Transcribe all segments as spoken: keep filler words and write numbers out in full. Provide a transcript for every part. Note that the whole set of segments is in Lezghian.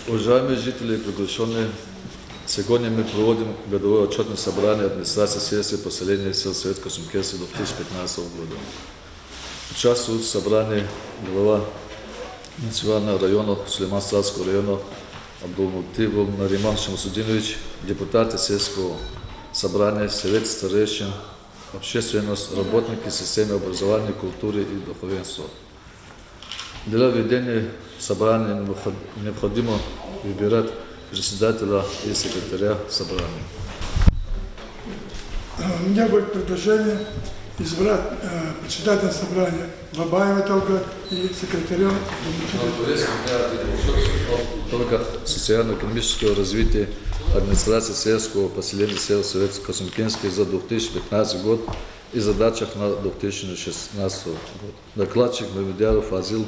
Уважаемые жители и приглашённые, сегодня мы проводим годовое отчётное собрание администрации сельского поселения сельсовета Касумкенского две тысячи пятнадцатого года. Участвуют в собрании глава муниципального района Сулейман-Стальского района Абдулмуталибов Нариман Шамсудинович, депутаты сельского собрания, совет старейшин, общественность, работники системы образования, культуры и духовенства. Для ведения собрания необход-, необходимо выбирать председателя и секретаря собрания. У меня будет предложение избрать, э, председателем собрания Бабаева Талгат и секретарем Абдулмуталибов. Только социально-экономического развития администрации сельского поселения сельсовета Касумкенский за две тысячи пятнадцатый год и задачах на две тысячи шестнадцатый год. Докладчик Мамедъяров Фазил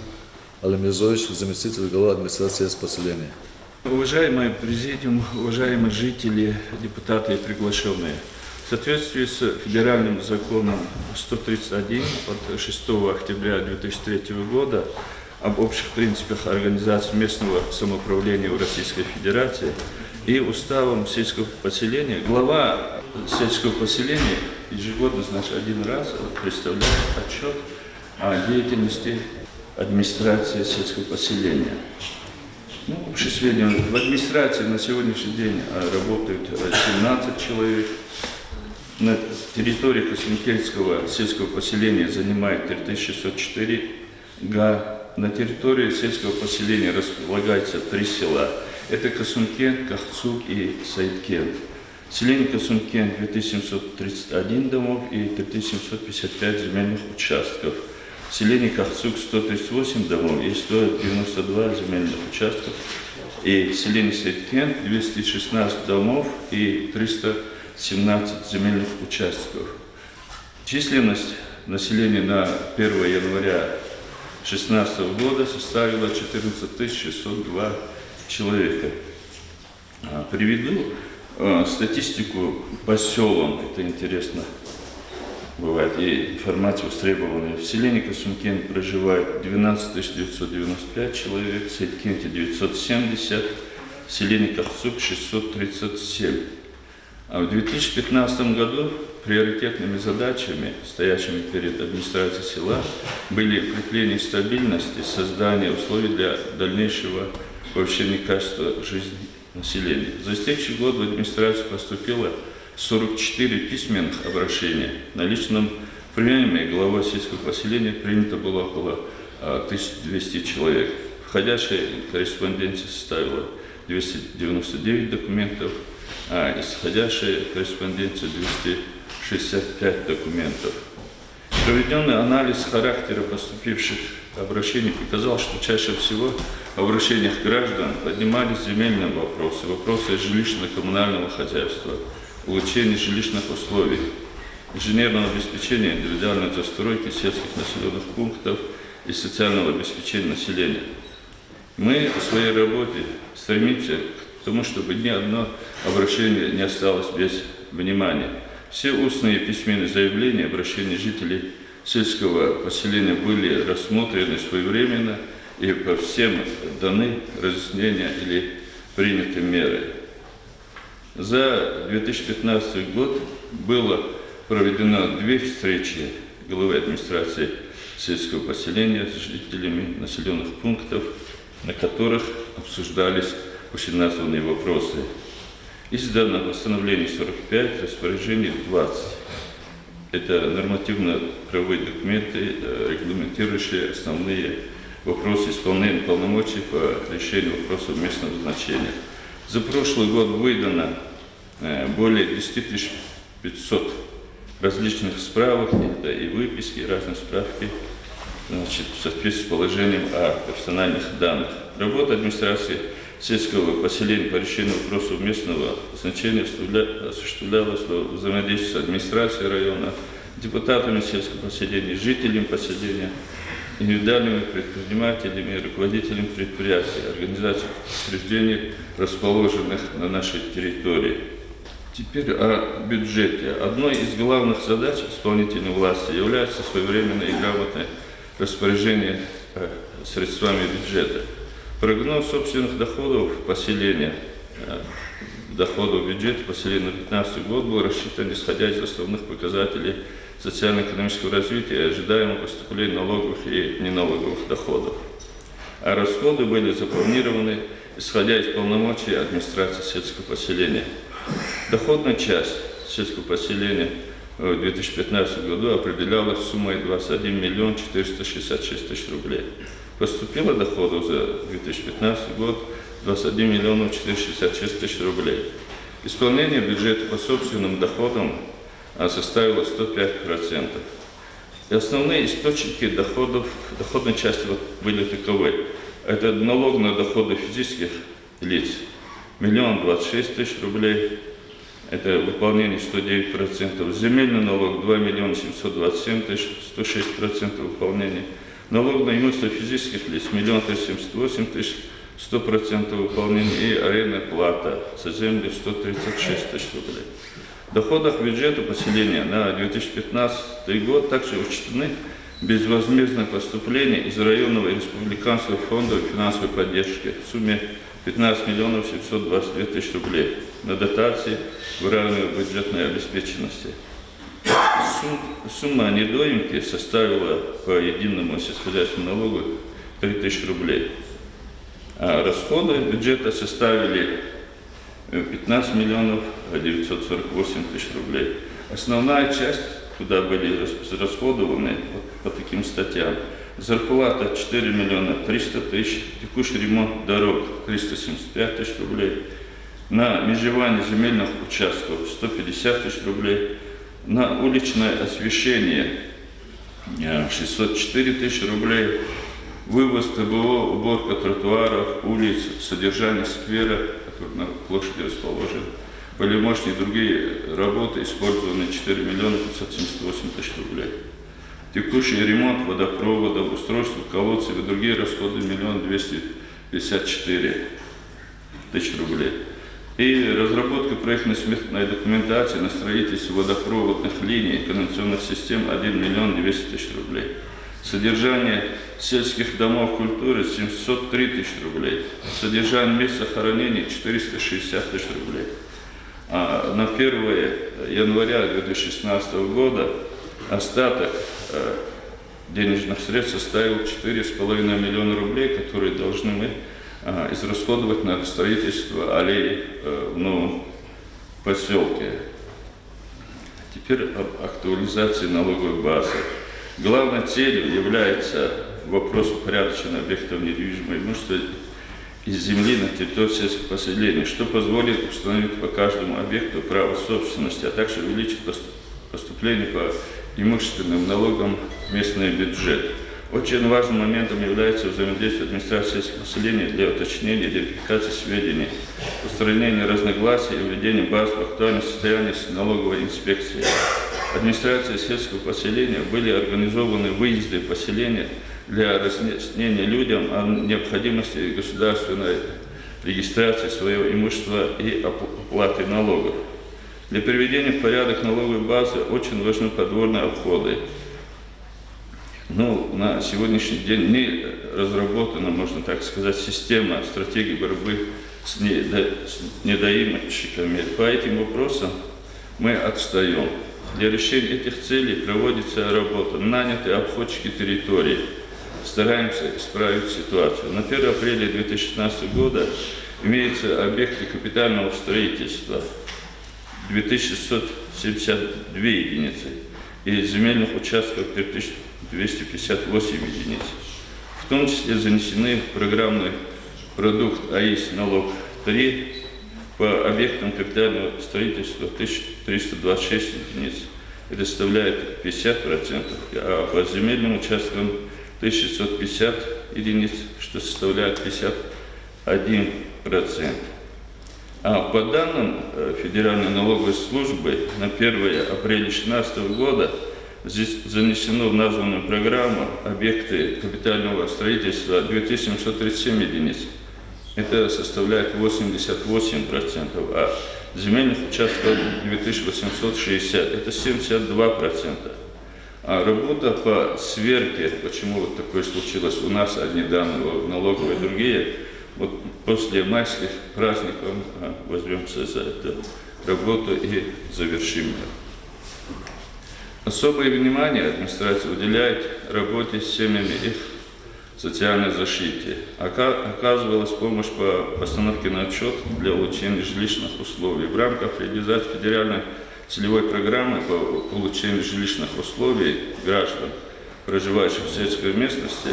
Алимирзоевич, заместитель главы администрации сельского поселения. Уважаемый президиум, уважаемые жители, депутаты и приглашённые. В соответствии с федеральным законом сто тридцать один от шестого октября две тысячи третьего года об общих принципах организации местного самоуправления в Российской Федерации и уставом сельского поселения, глава сельского поселения ежегодно, значит, один раз представляет отчёт о деятельности администрации сельского поселения. Ну, общие сведения. В администрации на сегодняшний день, а, работают, а, семнадцать человек. На территории Касумкенского сельского поселения занимает три тысячи шестьсот четыре га. На территории сельского поселения располагается три села. Это Касумкент, Кахцук и Саидкент. Селение Касумкент — две тысячи семьсот тридцать один домов и три тысячи семьсот пятьдесят пять земельных участков. Селение Кахцук — сто тридцать восемь домов и сто девяносто два земельных участков. И селение Саидкент — двести шестнадцать домов и триста семнадцать земельных участков. Численность населения на первое января шестнадцатого года составила четырнадцать тысяч шестьсот два человека. А, приведу, а, статистику по сёлам. Это интересно бывает. И информация востребованная. В селении Касумкент проживает двенадцать тысяч девятьсот девяносто пять человек, в Саидкенте — девятьсот семьдесят, в селении Кахцук — шестьсот тридцать семь. А в две тысячи пятнадцатом году приоритетными задачами, стоящими перед администрацией села, были укрепление стабильности, создание условий для дальнейшего повышения качества жизни населения. За истекший год в администрацию поступило сорок четыре письменных обращения. На личном приёме главой сельского поселения принято было около, а, тысяча двести человек. Входящая корреспонденция составила двести девяносто девять документов, а исходящая корреспонденция — двести шестьдесят пять документов. Проведённый анализ характера поступивших обращений показал, что чаще всего в обращениях граждан поднимались земельные вопросы, вопросы жилищно-коммунального хозяйства, улучшения жилищных условий, инженерного обеспечения, индивидуальной застройки сельских населённых пунктов и социального обеспечения населения. Мы в своей работе стремимся к тому, чтобы ни одно обращение не осталось без внимания. Все устные и письменные заявления, обращения жителей сельского поселения были рассмотрены своевременно и по всем даны разъяснения или приняты меры. За две тысячи пятнадцатый год было проведено две встречи главы администрации сельского поселения с жителями населённых пунктов, на которых обсуждались вышеназванные вопросы. Издано постановлений сорок пять, распоряжений двадцать. Это нормативно-правовые документы, э, регламентирующие основные вопросы исполнения полномочий по решению вопросов местного значения. За прошлый год выдано, э, более десяти тысяч пятьсот различных справок, это и выписки, и разные справки, значит, в соответствии с положением о персональных данных. Работа администрации сельского поселения по решению вопросов местного значения осуществля-, осуществлялась во взаимодействии с администрацией района, депутатами сельского поселения, жителями поселения, индивидуальными предпринимателями, руководителями предприятий, организаций, учреждений, расположенных на нашей территории. Теперь о бюджете. Одной из главных задач исполнительной власти является своевременное и грамотное распоряжение, э, средствами бюджета. Прогноз собственных доходов поселения, э, доходов бюджета поселения на пятнадцатый год был рассчитан, исходя из основных показателей социально-экономического развития и ожидаемого поступления налоговых и неналоговых доходов. А расходы были запланированы, исходя из полномочий администрации сельского поселения. Доходная часть сельского поселения в две тысячи пятнадцатом году определялась суммой двадцать один миллион четыреста шестьдесят шесть тысяч рублей. Поступило доходов за две тысячи пятнадцатый год двадцать один миллион четыреста шестьдесят шесть тысяч рублей. Исполнение бюджета по собственным доходам, а, составило сто пять процентов. И основные источники доходов, доходной части вот были таковы. Это налог на доходы физических лиц, миллион двадцать шесть тысяч рублей. Это выполнение сто девять процентов. Земельный налог два миллиона семьсот двадцать семь тысяч, сто шесть процентов выполнения. Налог на имущество физических лиц миллион триста семьдесят восемь тысяч, сто процентов выполнения. И арендная плата за землю сто тридцать шесть тысяч рублей. В доходах бюджета поселения на две тысячи пятнадцатый год также учтены безвозмездные поступления из районного и республиканского фондов финансовой поддержки в сумме пятнадцать миллионов семьсот двадцать две тысячи рублей на дотации выравнивания бюджетной обеспеченности. Сум-, сумма недоимки составила по единому сельскохозяйственному налогу три тысячи рублей. А расходы бюджета составили, э, пятнадцать миллионов девятьсот сорок восемь тысяч рублей. Основная часть, куда были рас-, израсходованы вот по таким статьям: зарплата четыре миллиона триста тысяч, текущий ремонт дорог триста семьдесят пять тысяч рублей, на межевание земельных участков сто пятьдесят тысяч рублей, на уличное освещение, э, шестьсот четыре тысячи рублей, вывоз Т Б О, уборка тротуаров, улиц, содержание сквера, который на площади расположен, полномочия и другие работы, использование четыре миллиона пятьсот семьдесят восемь тысяч рублей. Текущий ремонт водопроводов, устройство колодцев и другие расходы миллион двести пятьдесят четыре тысяч рублей. И разработка проектно-сметной документации на строительство водопроводных линий и канализационных систем один миллион двести тысяч рублей. Содержание сельских домов культуры семьсот три тысячи рублей. Содержание мест захоронений четыреста шестьдесят тысяч рублей. А на первое января две тысячи шестнадцатого года остаток, э, денежных средств составил четыре с половиной миллиона рублей, которые должны мы, а, израсходовать на строительство аллеи, э, в новом поселке. Теперь об актуализации налоговой базы. Главной целью является вопрос упорядочения объектов недвижимого имущества и земли на территории сельских поселений, что позволит установить по каждому объекту право собственности, а также увеличить пос-, поступление по имущественным налогам в местный бюджет. Очень важным моментом является взаимодействие администрации сельских поселений для уточнения, идентификации сведений, устранения разногласий и введения баз в актуальное состояние с налоговой инспекцией. Администрацией сельского поселения были организованы выезды в поселения для разъяснения людям о необходимости государственной регистрации своего имущества и оп-, оплаты налогов. Для приведения в порядок налоговой базы очень важны подворные обходы. Ну, на сегодняшний день не разработана, можно так сказать, система стратегии борьбы с недо-, с недоимщиками. По этим вопросам мы отстаём. Для решения этих целей проводится работа, наняты обходчики территорий. Стараемся исправить ситуацию. На первое апреля две тысячи шестнадцатого года имеются объекты капитального строительства две тысячи шестьсот семьдесят две единицы и земельных участков три тысячи двести пятьдесят восемь единиц. В том числе занесены в программный продукт АИС налог три по объектам капитального строительства тысяча триста двадцать шесть единиц. Это составляет пятьдесят процентов, а по земельным участкам тысяча шестьсот пятьдесят единиц, что составляет пятьдесят один процент. А по данным, э, Федеральной налоговой службы, на первое апреля шестнадцатого года здесь занесено в названную программу объекты капитального строительства две тысячи семьсот тридцать семь единиц. Это составляет восемьдесят восемь процентов, а земельных участков две тысячи восемьсот шестьдесят, это семьдесят два процента. А работа по сверке, почему вот такое случилось у нас, одни данные, налоговые другие, Вот после майских праздников, а, возьмёмся за эту работу и завершим её. Особое внимание администрация уделяет работе с семьями, их социальной защите. Ока-, оказывалась помощь по постановке на учёт для улучшения жилищных условий. В рамках реализации федеральной целевой программы по улучшению жилищных условий граждан, проживающих в сельской местности,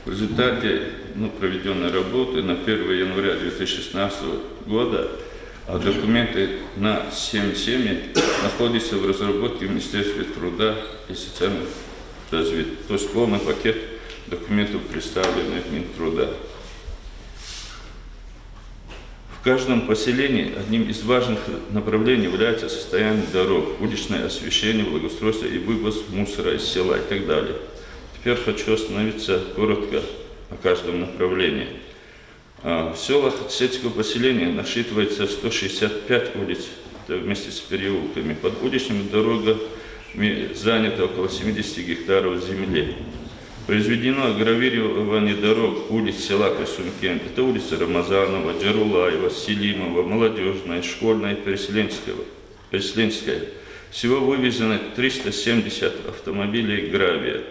в результате, ну, проведённой работы на первое января две тысячи шестнадцатого года, а, документы на семь семей находятся в разработке в Министерстве труда и социального развития. То есть полный пакет документов представлены в Минтруда. В каждом поселении одним из важных направлений является состояние дорог, уличное освещение, благоустройство и вывоз мусора из села и так далее. Теперь хочу остановиться коротко о каждом направлении. А, в селах сельского поселения насчитывается сто шестьдесят пять улиц, это вместе с переулками. Под уличными дорогами занято около семидесяти гектаров земли. Произведено гравирование дорог улиц села Касумкент. Это улица Рамазанова, Джарулаева, Селимова, Молодёжная, Школьная, Переселенского, Переселенская. Всего вывезено триста семьдесят автомобилей гравия.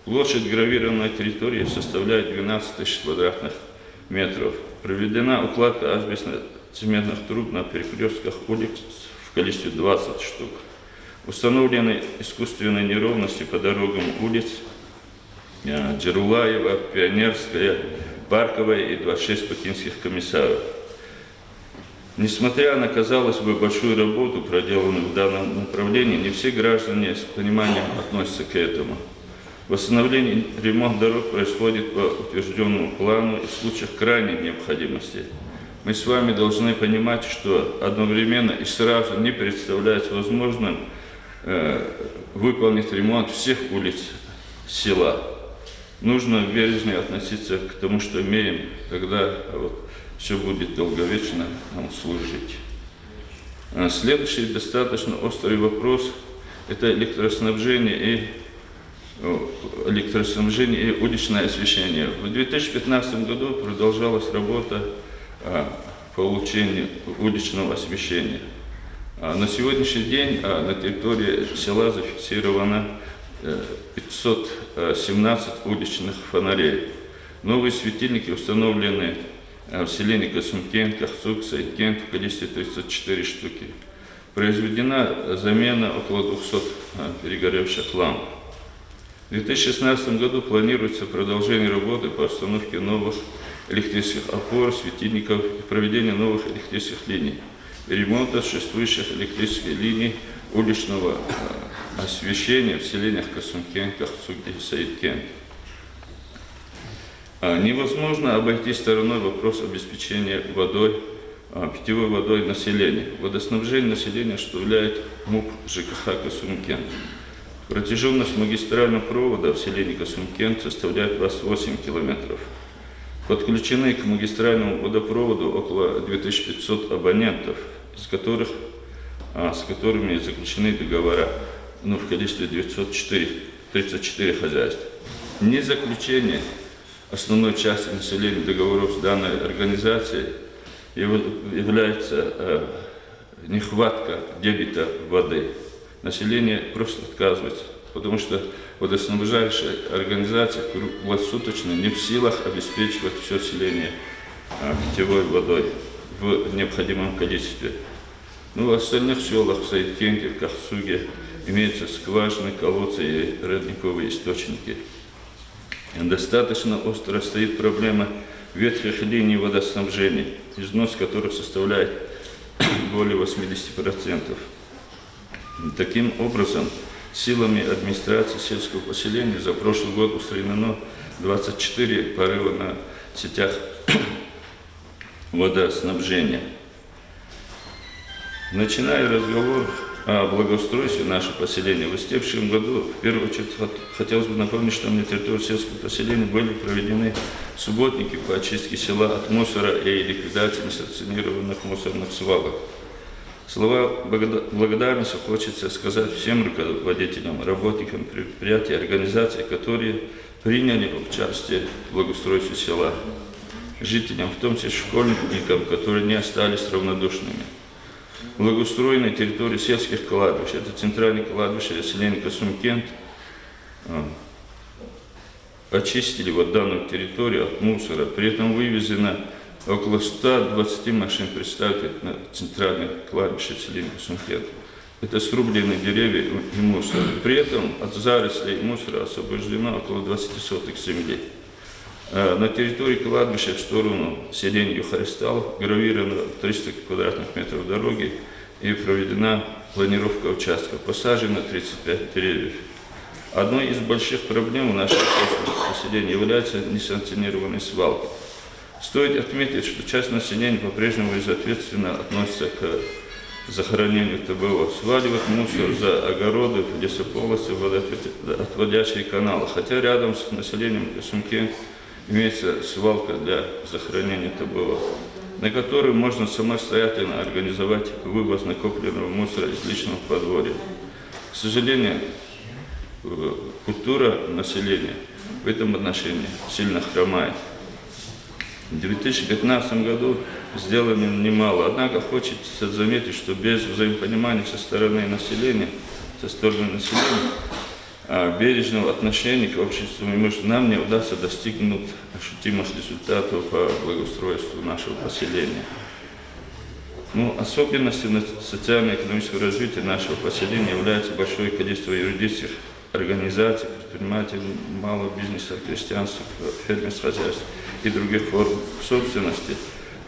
Площадь гравированной территории составляет двенадцать тысяч квадратных метров. Проведена укладка асбестно-цементных труб на перекрёстках улиц в количестве двадцать штук. Установлены искусственные неровности по дорогам улиц, э, Джарулаева, Пионерская, Парковая и двадцать шесть бакинских комиссаров. Несмотря на, казалось бы, большую работу, проделанную в данном направлении, не все граждане с пониманием относятся к этому. Восстановление и ремонт дорог происходит по утверждённому плану и в случаях крайней необходимости. Мы с вами должны понимать, что одновременно и сразу не представляется возможным, э, выполнить ремонт всех улиц села. Нужно бережнее относиться к тому, что имеем, тогда вот всё будет долговечно нам служить. А, следующий достаточно острый вопрос — это электроснабжение и, э, электроснабжение и уличное освещение. В две тысячи пятнадцатом году продолжалась работа, а, по улучшению уличного освещения. А, на сегодняшний день, а, на территории села зафиксировано, э, пятьсот семнадцать уличных фонарей. Новые светильники установлены, э, в селении Касумкент, Кахцуг, Саидкент в количестве тридцать четыре штуки. Произведена замена около двухсот, э, перегоревших ламп. В две тысячи шестнадцатом году планируется продолжение работы по установке новых электрических опор, светильников и проведение новых электрических линий, ремонта существующих электрических линий уличного, э, освещения в селениях Касумкент, Кахцуг и Саидкент. А, невозможно обойти стороной вопрос обеспечения водой, а, питьевой водой населения. Водоснабжение населения осуществляет МУП ЖКХ Касумкент. Протяжённость магистрального провода в селении Касумкент составляет двадцать восемь километров. Подключены к магистральному водопроводу около две тысячи пятьсот абонентов, из которых, а, с которыми заключены договора, ну, в количестве девятьсот четыре, тридцать четыре хозяйства. Незаключение основной части населения договоров с данной организацией яв-, является, э, нехватка дебита воды. Население просто отказывается, потому что водоснабжающая организация круглосуточно не в силах обеспечивать всё селение, э, питьевой водой в необходимом количестве. Ну, в остальных сёлах, в Саидкенте, в Кахцуге, имеются скважины, колодцы и родниковые источники. Достаточно остро стоит проблема ветхих линий водоснабжения, износ которых составляет более восьмидесяти процентов. Таким образом, силами администрации сельского поселения за прошлый год устранено двадцать четыре порыва на сетях водоснабжения. Начиная разговор о благоустройстве нашего поселения, в истекшем году, в первую очередь, хот-, хотелось бы напомнить, что на территории сельского поселения были проведены субботники по очистке села от мусора и ликвидации несанкционированных мусорных свалок. Слова благода-, благодарности хочется сказать всем руководителям, работникам предприятий, организаций, которые Приняли участие в благоустройстве села жителям, в том числе школьникам, которые не остались равнодушными. Благоустроенные территории сельских кладбищ, это центральное кладбище селения Касумкент, а, очистили вот данную территорию от мусора. При этом вывезено около ста двадцати машин, представьте, на центральное кладбище селения Касумкент. Это срубленные деревья и мусор. При этом от зарослей и мусора освобождено около двадцати соток земли. Э, на территории кладбища в сторону селения Юхаристал гравировано триста квадратных метров дороги и проведена планировка участка. Посажено тридцать пять деревьев. Одной из больших проблем в нашем поселении является несанкционированная свалка. Стоит отметить, что часть населения по-прежнему безответственно относится к захоронению Т Б О, сваливает мусор за огороды, в лесополосы, в водоответ-, отводящие каналы, хотя рядом с населением Касумкент имеется свалка для захоронения Т Б О, на которой можно самостоятельно организовать вывоз накопленного мусора из личного подворья. К сожалению, э, культура населения в этом отношении сильно хромает. В две тысячи пятнадцатом году сделано немало, однако хочется заметить, что без взаимопонимания со стороны населения, со стороны населения, а, бережного отношения к общественному имуществу нам не удастся достигнуть ощутимых результатов по благоустройству нашего поселения. Ну, особенностью на-, социально-экономического развития нашего поселения является большое количество юридических организаций, предпринимателей, малого бизнеса, крестьянских, фермерских хозяйств и других форм собственности,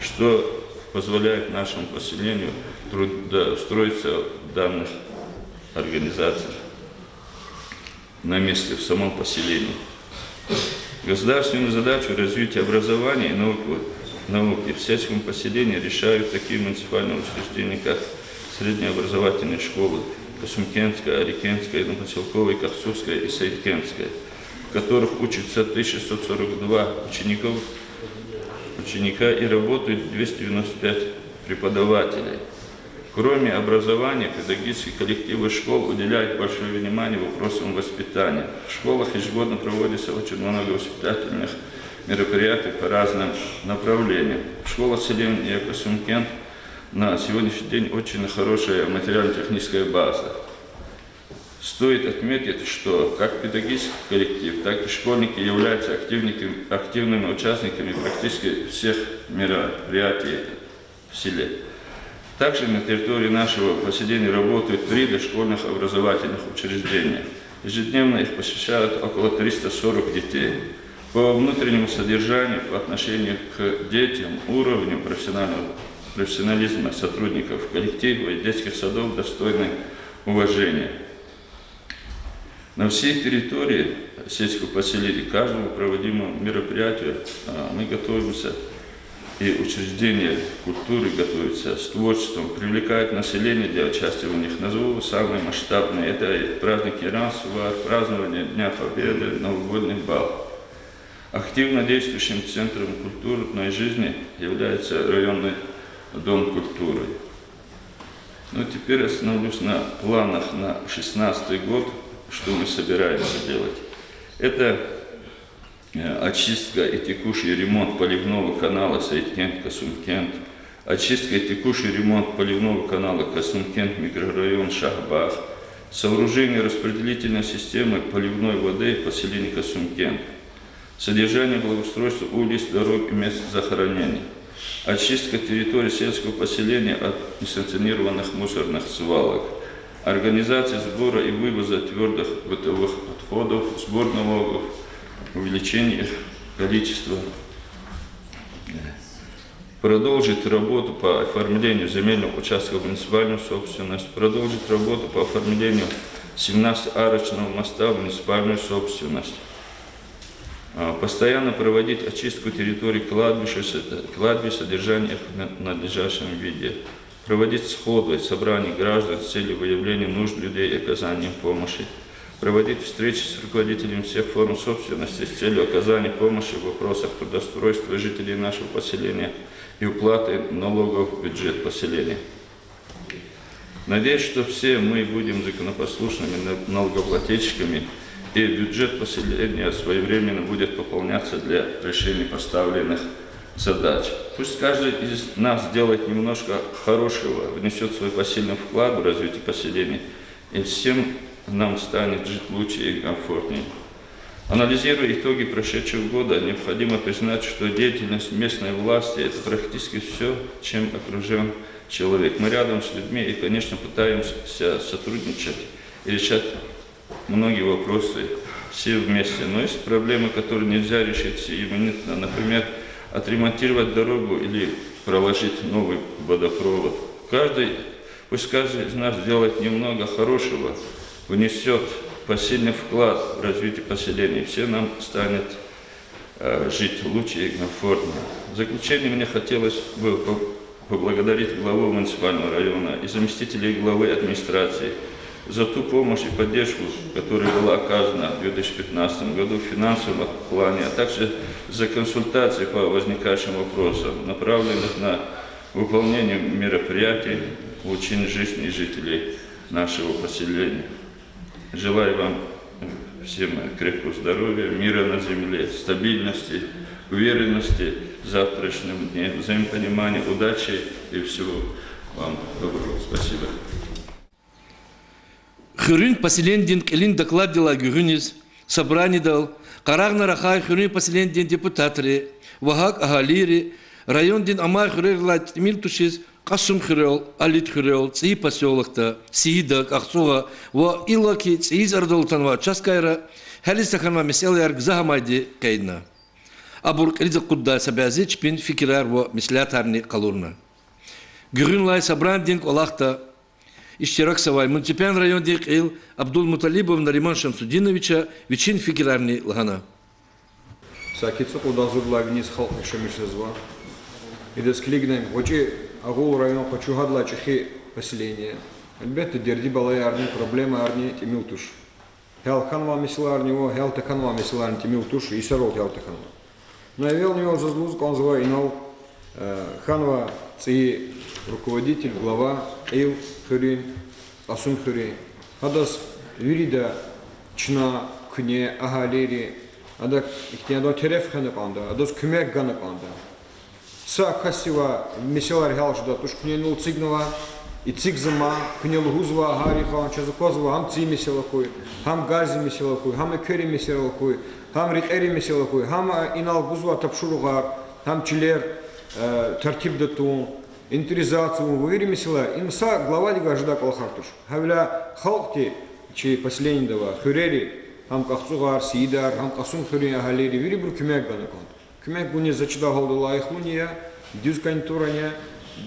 что позволяет нашему поселению трудоустроиться в данных организациях на месте, в самом поселении. Государственную задачу развития образования и науки, науки в сельском поселении решают такие муниципальные учреждения, как средние образовательные школы Касумкентская, Арикентская, Новопоселковая, Кахцурская и Саидкентская, в которых учатся тысяча сто сорок два учеников, ученика и работают двести девяносто пять преподавателей. Кроме образования, педагогические коллективы школ уделяют большое внимание вопросам воспитания. В школах ежегодно проводится очень много воспитательных мероприятий по разным направлениям. В школах селения Касумкент на сегодняшний день очень хорошая материально-техническая база. Стоит отметить, что как педагогический коллектив, так и школьники являются активниками-, активными участниками практически всех мероприятий в селе. Также на территории нашего поселения работают три дошкольных образовательных учреждения. Ежедневно их посещают около триста сорок детей. По внутреннему содержанию, по отношению к детям, уровню профессионального, профессионализма сотрудников, коллектива и детских садов достойны уважения. На всей территории сельского поселения, каждому проводимому мероприятию, а, мы готовимся, и учреждения культуры готовятся с творчеством, привлекают население для участия в них. Назову самые масштабные. Это и праздник Яран-Сувар, празднование Дня Победы, новогодний бал. Активно действующим центром культурной жизни является районный дом культуры. Ну, теперь остановлюсь на планах на шестнадцатый год, что мы собираемся делать. Это, э, очистка и текущий ремонт поливного канала Саидкент-Касумкент, очистка и текущий ремонт поливного канала Касумкент, микрорайон Шахбагь, сооружение распределительной системы поливной воды в поселении Касумкент, содержание и благоустройство улиц, дорог и мест захоронений, очистка территории сельского поселения от несанкционированных мусорных свалок, организация сбора и вывоза твёрдых бытовых отходов, сбор налогов, увеличение их количества. Продолжить работу по оформлению земельного участка в муниципальную собственность, продолжить работу по оформлению семнадцатого арочного моста в муниципальную собственность. А, постоянно проводить очистку территорий кладбищ, с-, кладбищ, содержание их в на-, надлежащем виде. Проводить сходы, собрания граждан с целью выявления нужд людей и оказания помощи. Проводить встречи с руководителями всех форм собственности с целью оказания помощи в вопросах трудоустройства жителей нашего поселения и уплаты налогов в бюджет поселения. Надеюсь, что все мы будем законопослушными на-, налогоплательщиками И бюджет поселения своевременно будет пополняться для решения поставленных задач. Пусть каждый из нас сделает немножко хорошего, внесёт свой посильный вклад в развитие поселения, и всем нам станет жить лучше и комфортнее. Анализируя итоги прошедшего года, необходимо признать, что деятельность местной власти — это практически всё, чем окружён человек. Мы рядом с людьми и, конечно, пытаемся сотрудничать и решать многие вопросы все вместе. Но есть проблемы, которые нельзя решить сиюминутно. Например, отремонтировать дорогу или проложить новый водопровод. Каждый, пусть каждый из нас сделает немного хорошего, внесёт посильный вклад в развитие поселения. Всем нам станет э, жить лучше и комфортнее. В заключение мне хотелось бы по- поблагодарить главу муниципального района и заместителей главы администрации за ту помощь и поддержку, которая была оказана в две тысячи пятнадцатом году в финансовом плане, а также за консультации по возникающим вопросам, направленных на выполнение мероприятий в улучшении жизни жителей нашего поселения. Желаю вам всем крепкого здоровья, мира на земле, стабильности, уверенности в завтрашнем дне, взаимопонимания, удачи и всего вам доброго. Спасибо. Хуьруьн поселенидин кьилин докладдилай гуьгъуьниз, собранидал къарагъна рахай хуьруьн поселенидин депутатри ва гьакӀ агьалийри райондин амай хуьрерилай тӀимил тушиз Кьасумхуьрел, Алидхуьрел, ЦӀийи посёлокда, Сийида, КӀахцӀугъа ва иллаки ЦӀийиз арадал атанвай участкайра гьялиз тахьанвай месэлаяр гзаф амайди къейдна. Абур кьилиз акъуддай са бязи чпин фикирар ва меслятарни къалурна. Гуьгъуьнлай собранидин кӀвалахда иштиракзавай муниципальный райондин кьил Абдулмуталибов Нариман Шамсудиновича вичин фикирарни лагьана. Саки цӀукьуд агъзур лагьай виниз халкь яшамиш жезва. Идаз килигна гъвечӀи агъул район къачу гьадалай чӀехи поселение. Гьелбетда, дерди-балаярни, проблемаярни тӀимил туш. Гьял хьанвай месэлаярни ва гьял тахьанвай месэлаярни тӀимил туш, йисарал гьял тахьанва. Ну, эвелни-эвел заз лугьуз кӀанзава, инал хьанва ЦӀийи руководитель, глава, кьил хуьруьн, Кьасумхуьруьн. Гьадаз вирида, чна, куьне, агьалийри, ада ихьтин адан тереф хвена кӀанда, адаз куьмек гана кӀанда. Са касдивай месэлаяр гьялчда туш, куьне инал эцигнава, эцигзама, куьне лугьузва, гьар йикъан чаз аквазва, гьам цӀийи месэла хьуй, гьам газдин месэла хьуй, гьам экверин месэла хьуй, гьам рекьерин месэла хьуй, гьам инал гузвай тапшуругъар, гьам чилер тартибда тун, инвентаризация авун ва вири месэлаяр. Им са главадикай жедай кӀвалахар туш. Гьавиляй халкьди, чи поселениеда авай хуьрери, гьам КӀахцӀугъар, Сийидар, гьам Кьасумхуьруьн агьалийри, вирибуру куьмек гана кӀанда. Куьмек гуниз заз чидай гьалда лайихлуни я, дуьз кандидатурани я,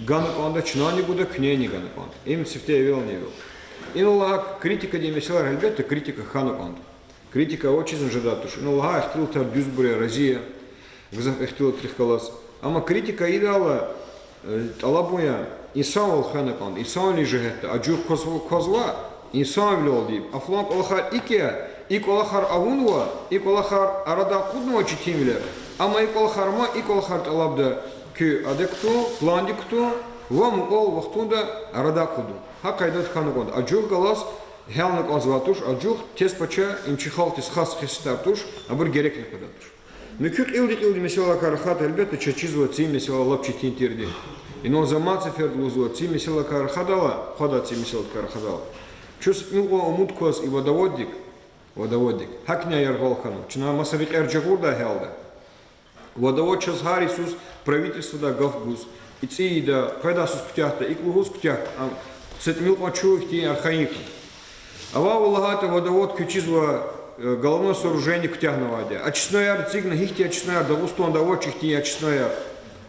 гана кӀанда, чнани гуда, куьнени гана кӀанда. Им сифте эвелни-эвел. Инал лагьай критикадин месэлаяр, гьелбетда, критика хьана кӀанда. Критика авачизни жедай туш. Инал лагьай ихтилатар дуьзбур я, рази я гзаф ихтилатрихъ галаз. Амма критика идалай тӀалабун я инсанвал хвена кӀанда, инсанвилин жигьетдай. Ажугъ квазва, квазва инсанвилелди. А флан кӀвалахар икӀ я, и кӀвалахар авунва, и кӀвалахар арадай акъуднава четинвилер. Амма и кӀвалахар ман, и кӀвалахар тӀалабда куь адак кутун, пландик кутун ва мукьвал вахтунда арадай акъудун. Гьа къайдада хьана кӀанда. Ажугъ галаз гьялна кӀанзавай туш, ажугъ тез пача, им чи халкьдиз хас хесетар туш, абур герекни къведай туш. Муькуь кьилди-кьилди месэлайрикай рахайтӀа, гьелбетда, чаз чизва цӀийи месэла лап четин тирди. Инал заман сеферда лугьузва, цӀийи месэлайрикай рахадайла, хъвадай цӀийи месэладикай рахадайла, чаз мукьва умуд кваз и водоводдик, водоводдик. ГьакӀни яргъал хьанва. Чна маса рекьер жагъурдай гьялда. Водовод чаз гьар йисуз правительстводай гаф гуз, и цӀийи ийида, къведай йисуз куьтягьда, икӀ лугьуз куьтягь, а, са тӀимил кьван чун ихьтин архайин хьана. Авайвал лагьайтӀа, водовод куьчизва, э, головное сооружение куьтягьнавайди я. Очистнояр эцигна, гьихьтин очистнояр, Дагъустанда авач ихьтин очистнояр.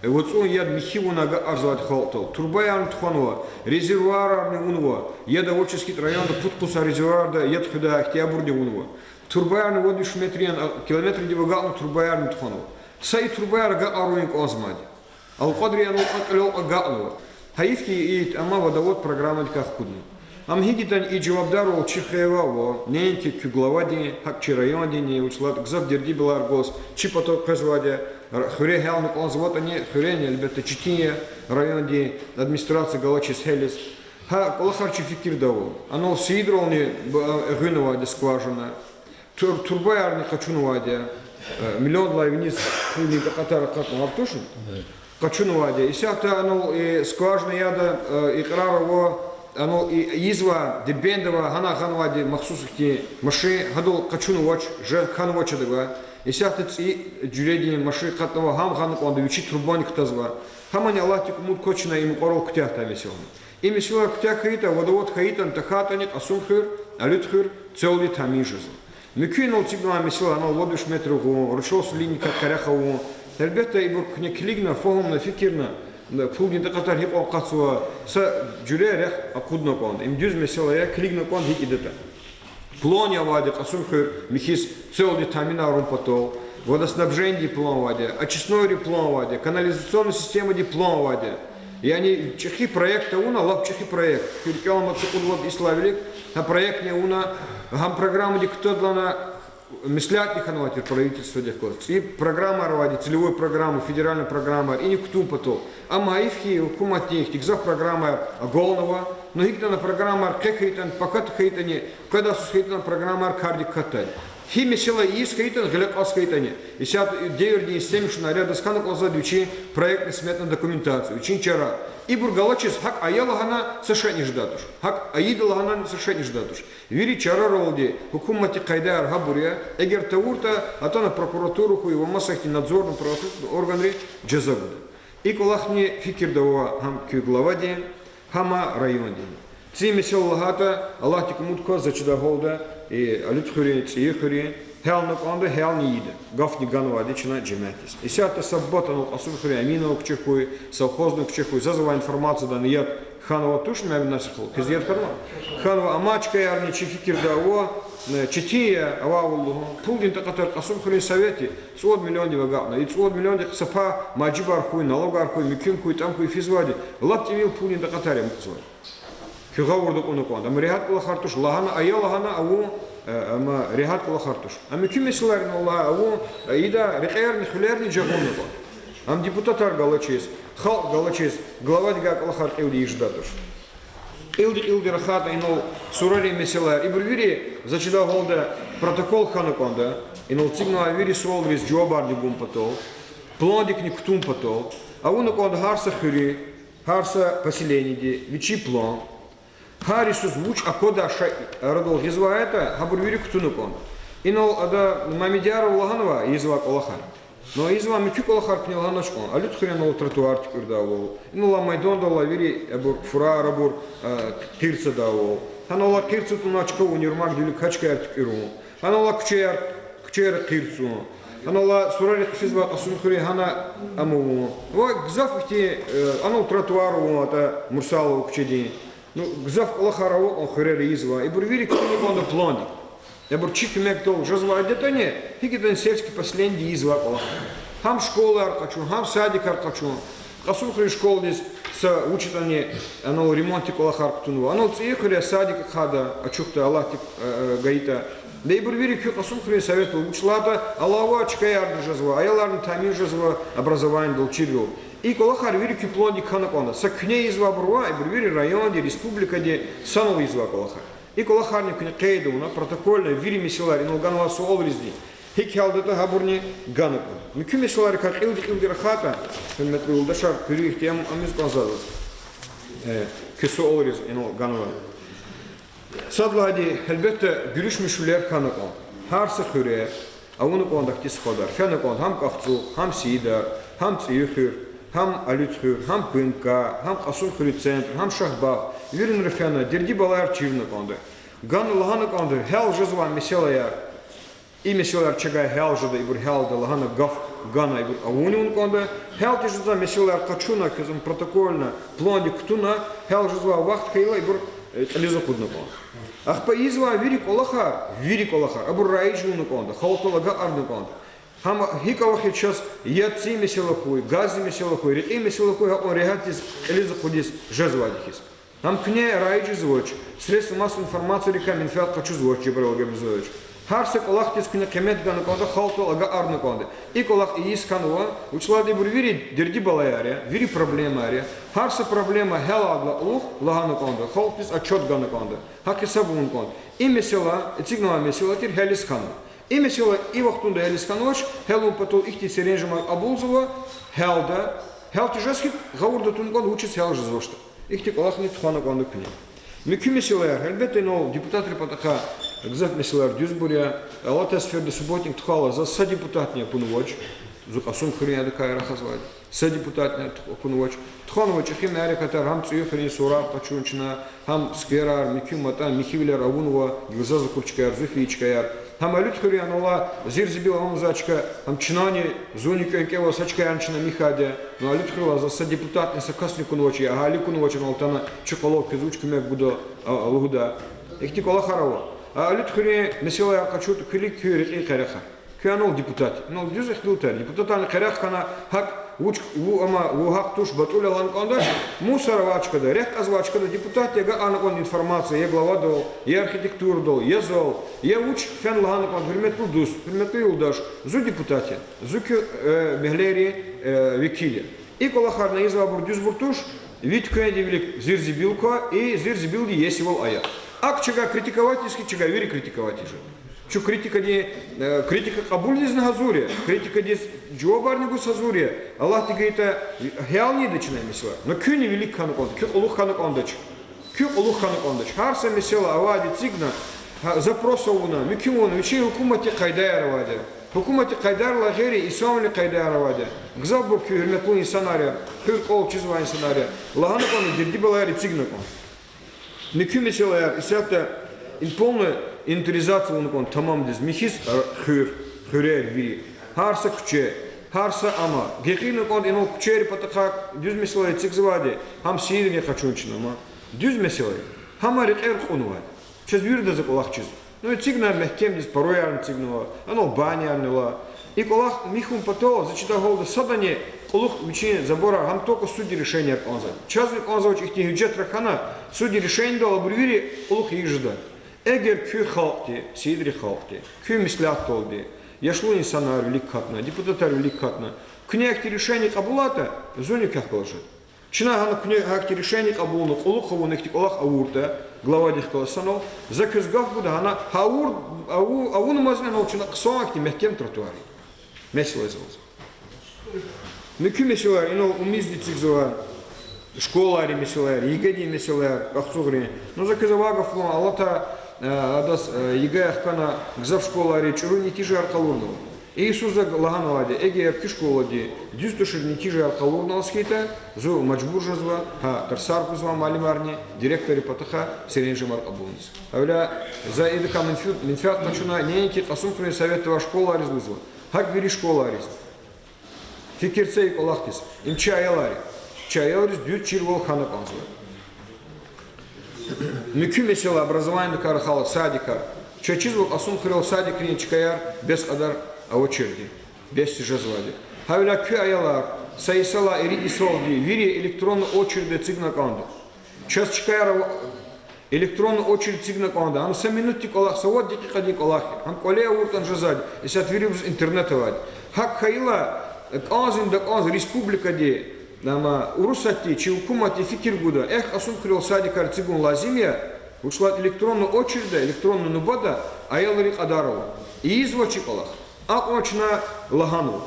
Э, вацӀун яд михьи авуна агакьарзавайди халкьдал. Турбаярни тухванва, резервуарарни авунва, яд авачиз хьайитӀа районда пуд-къуз резервуарда яд хуьдай ихьтинбурни авунва. Турбаярни вад-виш метрдин, а, километрдив агакьна турбаярни тухванва. Са и турбаяр агакьарун кӀанзамайди. Алкьвадрин анал кьван кьилел агакьнава. Гьайиф хьи, и, амма водовод программадикай хкудна. Ам гьикӀ ятӀани и жавабдарвал чи хиве ава, неинки куь главадин, гьакӀ чи райондинни, вучиз лагьайтӀа гзаф дерди-балаяр гваз чи патав къвезвайди я, хуьре гьялна кӀанзаватӀани, хуьрени, гьелбетда, четин я райондин администрация галачиз гьелиз. Гьа кӀвалахар чи фикирда ава. Анал Сийидрални б-, гъунавайди я скважина. Тур-, турбаярни къачунвайди я, э, миллиондилай виниз пулдин такьатар акъатнавай тушни. Къачунвайди я. Исятда анал, э, скважина яда, э, икьрар ава, анал и-, ийизвай, Дербентдавай гьана гъанвайди махсус ихьтин машин, гьадал къачунвач, жа хьанвач адавай. Исятда цӀийи жуьредин машин акъатнава, гьам гъана кӀанда, вичи турбани кутазва. Гьамани Аллагьдик умуд квачни и мукьварал куьтягьдай месэла. И месэла куьтягь хьайитӀа, водовод хьайитӀани, тахьайтӀани Кьасумхуьр, Алуьтхуьр цевлди тамир жезва. Муькуь инал эцигнавай месэла, анал вад виш метр гъун, ручной линияяр къерех авун. Гьелбетда, ибур куьне килигна, фагьумна, фикирна, пулдин такьатар гьикьван акъатзава, са жуьре рехъ акъудна кӀанда. Им дуьз месэла я, килигна кӀанда гьикӀ ийидатӀа. План я авайди Кьасумхуьр михьиз цевлди таминарун патал, водоснабжениедин план авайди, очистнойрин план авайди, канализационный системадин план авайди. Яни чӀехи проект авуна, лап чӀехи проект. Куь рикӀел алама, цӀукьуд вад йисалай вилик гьа проектни авуна, гьам программадик кутадлана, меслятни хьанвай тир правительстводихъ галаз. ЦӀийи программаяр авайди, целевой программа, федеральный программаяр, ини кутун патал. Амма гьайиф хьи, гьукуматдин ихьтин гзаф программаяр агалнава, ну гьикӀ ятӀани программаяр къе хьайитӀани, пакад хьайитӀани, къведайсуз хьайитӀани программаяр кардик катдай. Гьи месэла ийиз хьайитӀани, гъиле кьаз хьайитӀани. Исятда девирдин семьдесят шумуд ряд хьана кӀанзавайди вичин проектно-сметная документация, вичин чара. Ибур галачиз гьакӀ ая лагьана са шейни жедай туш. ГьакӀ ийида лагьана са шейни жедай туш. Вири чараралди, гьукуматдин къайдаяр гьабур я, эгер тавуртӀа, атана прокуратура хьуй ва маса ихьтин надзорно-правоохранительный органри жаза гуда. И кӀвалахни фикирда ава гьам куь главадин, гьам райондин. ЦӀийи месэла лагьайтӀа, Аллагьдик умуд кваз, за чидай гьалда, и Алуьтхуьрин, ЦӀийи хуьрин гьялна кӀанда, гьялни ийида. Гафни ганвайди чна жемятдиз. Исятда са бубат анал Кьасумхуьрин Аминова куьче хьуй, Совхозный куьче хьуй, заз авай информациядай яд хьанва тушни, Мегьамед Насир халу, квез яд хьанва? Хьанва, амма чкаярни чи фикирда ава, э, четин я авайвал лугьун. Пулдин такьатар Кьасумхуьрин советди цӀувад миллиондив агакьна. И цӀувад миллиондихъ са пай мажибар хьуй, налогар хьуй, муькуьн хьуй, тӀам хьуй физвайди, лап тӀимил пулдин такьатар я амукьзавай. Куь гъавурда кьуна кӀанда. Амма регьят кӀвалахар туш, лагьана ая лагьана авун, э, амма регьят кӀвалахар туш. Амма куь месэлайрин Аллагь авун, э, ида рекьерни, хуьлерни жагъурна кӀанда. Ам депутатар галачиз, халкь галачиз, главадивай кӀвалахар кьилди ийиз жедай туш. Кьилди-кьилди рахайтӀа инал сурарин месэлаяр, ибур вири, за чидай гьалда, протокол хьана кӀанда, инал эцигнавай вири суалриз жавабарни гун патал, пландикни кутун патал, авуна кӀанда гьар са хуьруьн, гьар са поселениеди вичин план, гьар йисуз вуч аквадай шей арадал гъизвайтӀа, гьабур вири кутуна кӀанда. Инал ада Мамедьяров лагьанва ийизвай кӀвалахар. Но ийизвай муькуь кӀвалахар куьне лагьанач кӀан. Алуьтхуьре инал тротуар туькӀуьрдайвал, инал майдандал вири абур фурар абур, э, къирцадайвал. Гьанал къирцад туна чка универмагдин вилик гьа чкаяр туькӀуьрун. Гьанал куьчеяр, куьчеяр къирцун. Гьанал сурарихъ физвай Кьасумхуьруьн гьана ам авун. Ва гзаф ихьтин, э, анал тротуар авун атӀа Мурсалован куьчедин. Ну, гзаф кӀвалахар ава кӀан хуьрера ийизвай. Ибур вири кутуна кӀанда пландик. Ибур чи куьмекдал жезвайди ятӀани, гьикӀ ятӀани сельский поселениеди ийизвай кӀвалахар. Гьам школаяр къачун, гьам садикар къачун. Кьасумхуьруьн школадиз са вуч ятӀани анал ремонтдин кӀвалахар кутунва. Анал ЦӀийи хуьре садик ахъайда, ачухда, Аллагьди, э, э, гайитӀа. Де ибур вири куь Кьасумхуьруьн советдал вуч лагьайтӀа, алава чкаярни жезва, аяларни тамир жезва, образованидал, чирвал. И кӀвалахар вири куь пландик хьана кӀанда. Са куьне ийизвайбур ваъ, ибур вири районди, республикади санал ийизвай кӀвалахар. И кӀвалахарни куьне къейд авуна, протокольно вири месэлаяр, инал ганвай суалризни гьикӀ гьялдатӀа, гьабурни гана кӀанда. Муькуь месэлайрикай кьилди-кьилди рахайтӀа, гьуьрметлу юлдашар, куьруь ихьтин ам ийиз кӀанзава заз, э, куь суалриз инал ганвай. Сад лагьайди, гьелбетда, гуьруьш-муьшуьлер хьана кӀан. Гьар са хуьре авуна кӀанда ахьтин стхадар. Фена кӀанда гьам КӀахцӀух, гьам Сийидар, гьам ЦӀийи хуьр, гьам Алуьтхуьр, гьам Пункар, гьам Кьасумхуьруьн центр, гьам Шагьбагь, виринра фена, дерди-балаяр чирна кӀанда. Гана лагьана кӀанда гьял жезвай месэлаяр. И месэлаяр чавай гьял жеда, ибур гьялда лагьана гаф гана, ибур авунни авуна кӀанда. Гьял тежезвай месэлаяр къачуна, квез ам протокольно пландик кутуна, гьял жезвай вахт хьайила ибур, э, кьилиз акъудна кӀанда. Ахпа ийизвай вири кӀвалахар, вири кӀвалахар, абур раиж авуна кӀанда, халкьдал агакьарна кӀанда. Гьам гьикӀ авахьиз чаз, яд цин месэла хьуй, газдин месэла хьуй, рекьин месэла хьуй, гьакьван регьятдиз кьилиз акъудиз жезвайди хьиз. Гьам куьне раиж жезвач, средства массовой информацийрикай менфят къачузвач, Жабраил Габризорович. Гьар са кӀвалахдиз куьне къимет гана кӀанда, халкьдал агакьарна кӀанда. И кӀвалах ийиз хьанва, вучиз лагьайтӀа ибур вири дерди-балаяр я, вири проблемаяр я. Гьар са проблема гьялайдалай кьулухъ лагьана кӀанда, халкьдиз отчёт гана кӀанда, гьакъисаб авуна кӀанда. И месэла, эцигнавай месэла тир, гьялиз хьанва. И месэла и вахтунда гьялиз хьанвач, гьялун патал ихьтин серенжемар кьабулзава, гьялда, гьял тежез хьи, гъавурда тун кӀанда, вучиз гьял жезвачтӀа. Ихьтин кӀвалахни тухвана кӀанда куьне. Муькуь месэлаяр, гьелбетда, инал депутатрин патахъай гзаф месэлаяр дуьзбур я. Алатай сеферда субботник тухвайла, заз са депутатни акунвач. Зун Кьасумхуьруьн адакай рахазвайди. Са депутатни акунвач. Тухванва чӀехи мярекатар, гьам ЦӀуюхуьруьн сурар къачун чна, гьам скверар, муькуь матӀан михьивилер авунва, гила заз акур чкаяр, зу фейи чкаяр. Гьам Алуьтхуьруьн анал зирзибил авунвай чка, гьам чнани, зунни кӀвенкӀвей са чкаярни чна михьайди я. Ну, Алуьтхуьрелай заз са депутатни, са касни акунвач, я агьали акунвач анал атана, чи къвалав квез вуч куьмек гуда, а, лугьуда. Ихьтин кӀвалахар ава. А Алуьтхуьруьн месэлаяр къачуртӀа, куь вилик куь рекьин къерехар. Куьн анал депутат. Анал дуьз ихтилатар. Депутатарни къерех хьана, гьакӀ вуч, ву ама, ву гьахъ туш, батӀул я лагьана кӀанда, мусор авай чкада, рехъ кьазвай чкада депутат я, агакьарна кӀанда информация, я главадал, я архитектурадал, я зал, я вуч фена лагьана кӀанда, гьуьрметлу дуст, гьуьрметлу юлдаш, зун депутат я. Зун куь, э, мегьлейрин, э, векил я. И кӀвалахарни ийизвайбур дуьзбур туш, ви туьквендин вилик зирзибил ква, и зирзибилди иесивал ая. АкӀ чавай критиковать ийиз хьи, чавай вири критиковать ийиз жеда. Чун критикадин, э, критика кьабулзавайни гьазур я, критикадиз жавабарни гуз гьазур я. Аллагьди гайитӀа, гьялни ийида чна месэла. Но куьнни вилик хьана кӀанда, куь кьулухъ хьана кӀандач. Куь кьулухъ хьана кӀандач. Гьар са месэла авайди эцигна, гьа, запрос авуна, муькуь авуна, вичин гьукуматдин къайдаяр авайди. Гьукуматдин къайдайрилай гъейри инсанвилин къайдаяр авайди. Гзафбур куь гьуьрметлу инсанар я, хуьр-кӀвал чизвай инсанар я. Лагьана кӀанда, дерди-балаяр эцигна кӀанда. Муькуь месэлаяр исятда полная инвентаризация авуна кӀанда тамамдиз, михьиз, а, хуьр, хуьрер вири. Гьар са куьче, гьар са ама. Гекъигна кӀанда инал куьчейрин патахъай дуьз месэла эцигзавайди, гьам Сиидрин къачун чна ма. Дуьз месэла я. Гьам рекьер кьунвайди. Чаз виридаз а кӀвалах чиз. Ну, эцигна мягькемдиз, паруярни эцигнава, анал баняярни ава. И кӀвалах михьун патал, за чидай гьалда, садани кьулухъ вичин заборар, гьам только суди решенияр кӀанзава. Чазни кӀанзавач ихьтин гьуьжетрай хьана, суди решениедал абур вири кьулухъ ийиз жеда. Эгер куь халкьди, Сиидрин халкьди, куь меслятдалди, яшлу инсанар вилик катна, депутатар вилик катна, куьне ихьтин решение кьабулайтӀа, зунни квехъ галаз жеда. Чна гьана куьне гьахьтин решение кьабулна, кьулухъ авуна ихьтин кӀвалах авуртӀа, главадихъ галаз санал, за квез гаф гуда, гьана гьа авур, аву-, авунмазни анал чна хъсан ихьтин мягькем тротуар. Месэла заз. Муькуь месэлаяр, инал умуд эцигзава, школайрин месэлаяр, ЕГЭ-дин месэлаяр, КӀахцугърин. Ну, за квез авай гаф я, алатай, э, адаз, э, ЕГЭ ахкана гзаф школайри чӀуру нетижаяр къалурнава. И йисуз за лагьанвайди, эгер куь школади дуьз тушир нетижаяр къалурналди хьайитӀа, зун мажбур жезва, гьа, тарсар гузвай муаллимарни, директоррин патахъай серенжемар кьабулиз. Гьавиляй за идакай менфят, менфят къачуна неинки Кьасумхуьруьн советда авай школайриз лугьузва, гьакӀ вири школайриз. Фикир це и кӀвалахдиз. Им чи аялар я. Чи аялриз дуьз чирвал хьана кӀанзава. Муькуь месэла образованидикай рахайла, садикар. Чаз чизва Кьасумхуьрел садикрин чкаяр бес кьадар авачирди, бес тежезвайди. Гьавиляй куь аялар са йисалай ирид йисалди вири электронный очередда эцигна кӀанда. Чаз чкаяр ава-, электронный очередь эцигна кӀанда. Гьам са минутдин кӀвалах, са вад декьикьадин кӀвалах я. Гьам кӀвале авуртӀани жезвайди, исятда вирибуруз интернет авайди. ГьакӀ хьайила, кӀанзни-такӀанзни республикади, амма Урусатди чи гьукуматди фикир гуда, эхь, Кьасумхуьрел садикар эцигун лазим я, вучиз лагьайтӀа электронный очередда, электронный нубада аялрин кьадар ава. Ийизвач и кӀвалах. Акьван чна лагьанва: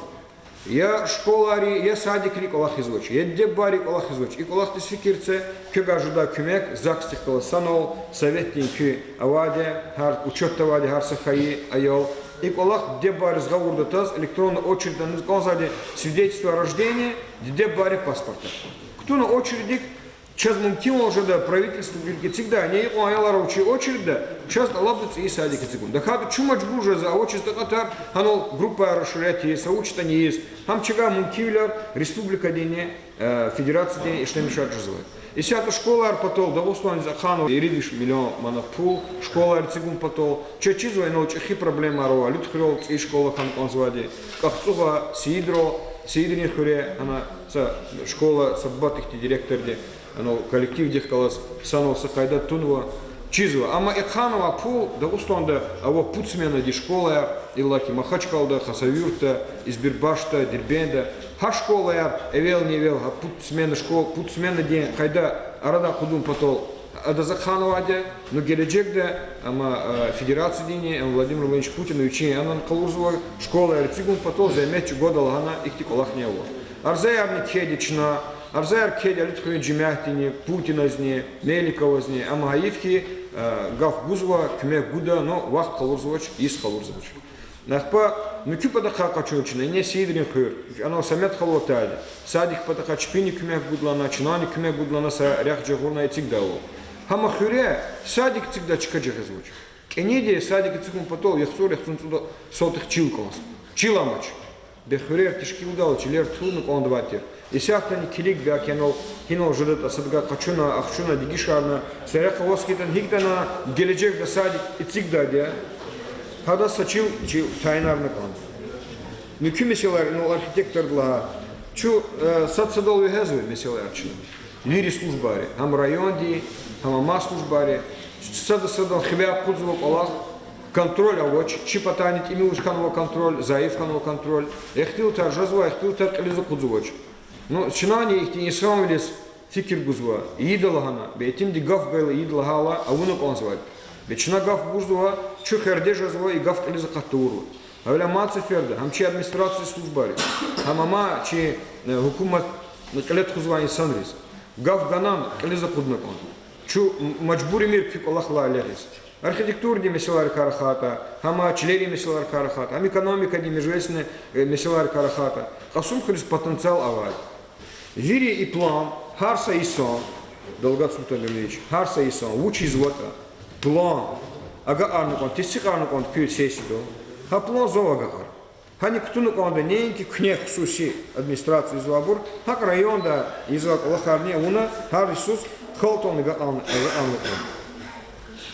я школайри, я садикри кӀвалахизвач, я диде-бубайри кӀвалахизвач. И кӀвалахдиз фикир це, квевай жедай куьмек, загсдихъ галаз санал, советдин куь авайди, гьар учётда авайди гьар са хайи аял. И кӀвалах диде-бубайриз гъавурда таз, электронный очередда аниз кӀанзавайди свидетельство о рождении, диде-бубайрин паспорт. Кутуна очереддик, чаз мумкинвал жеда правительстводилик эцигдай, ни икьван аялар ава чи очередда, чаз тӀалабда цӀийи садик эцигун. ТахьайтӀа чун мажбур жезва авачиз такьатар, гьанал группаяр расширять ийиз, са вуч ятӀани ийиз, гьам чавай мумкинвилер республикадинни, э, федерациядинни ишлемишар жезва. Исятда школайрин патал Дагъустандиз ахъайнава ирид виш миллион манат пул, школайриз эцигун патал. Чаз чизва инал чӀехи проблемаяр ава, Алуьтхуьрел цӀийи школа хьана кӀанзавайди, КӀахцугъа, Сиидра, Сиидрин хуьре, гьана са школа, са бубат ихьтин директорди, анал коллективдихъ галаз санал са къайда тунва. Чизва, амма и ханвай пул Дагъустанда ава пуд сменади школаяр, иллаки Махачкъалада, Хасавюртда, Избербашда, Дербентда. Гьа школаяр эвелни-эвел гьа пуд смена школ-, пуд сменадин къайда арадай акъудун патал адаз ханвайди я, ну, гележегда, амма, э, Федерациядини, амма Владимир Владимирович Путина вичин анал къалурзава, школаяр эцигун патал зегьмет чӀугвада лагьана ихьтин кӀвалахни ава. Арзаярни кхьейди чна, арзаяр кхьейди Алидхуьруьн жемятдини, Путиназни, Меликовазни, амма гьайиф хьи, э, гаф гузва, куьмек гуда, но вахт къалурзавач, йис къалурзавач. Ахпа муькуь патахъай къачун чна, ингье Сиидрин хуьр, анал Самет халу атайди, садик патахъай чпини куьмек гуда лагьана, чнани куьмек гуда лагьана са рехъ жагъурна эцигдайвал. Гьам хуьре садик эцигдай чка жагъизвач. КӀаниди садик эцигун патал яхцӀур-яхцӀурни цӀуд сотых чил кӀанз. Чил амач. Бес хуьрер тешкилдайла чилер турна кӀандавай тир. Исятдани килиг, бяки анал гьинал жедатӀа, садгай къачуна, ахчуна, дегишарна, са рехъ аваз хьайитӀани, гьикӀ ятӀани гележегда садик эцигдайди я, гьадаз са чил, чил тайинарна кӀанда. Муькуь месэлаяр, инал архитекторди лагьай, чун, э, сад-садал вегьезва месэлаяр чна. Вири службайри, гьам районди, гьам амай службайри, сада-садал хивяй акъудзава кӀвалах, контроль авач, чи патайни тӀимил вуж хьанва контроль, зайиф хьанва контроль, ихтилатар жезва, ихтилатар кьилиз акъудзавач. Ну, чнани ихьтин инсанвилиз фикир гузва, ийида лагьана, бес итимди гаф гайила, ийида лагьайла авуна кӀанзавайди. Бес чна гаф гузва, чун херде жезва и гаф кьилиз акъат тавурла. Гьавиляй мад сеферда гьам чи администрациядин службайри, гьам амай чи, э, гьукуматни кьиле тухузвай инсанриз гаф ганани кьилиз акъудна кӀанда. Чун м-, мажбурмир куь кӀвалахлай легъиз. Архитектурадин месэлайрикай рахайтӀа, гьам чилерин месэлайрикай рахайтӀа, гьам экономикадин, межлисдин, э, месэлайрикай рахайтӀа, Кьасумхуьруьз потенциал авайди. Вири и план, гьар са инсан, Далгат Султан-Эминович, гьар са инсан вуч ийизватӀа, план агакьарна кӀанда, тестикьарна кӀанда куь сессияда, гьа план зав агакьара. Гьана кутуна кӀанда неинки куьне хсуси администрация ийизвайбур, гьакӀ районда ийизвай кӀвалахарни авуна, гьар йисуз халкьдални агакьарна, агакьарна кӀанда.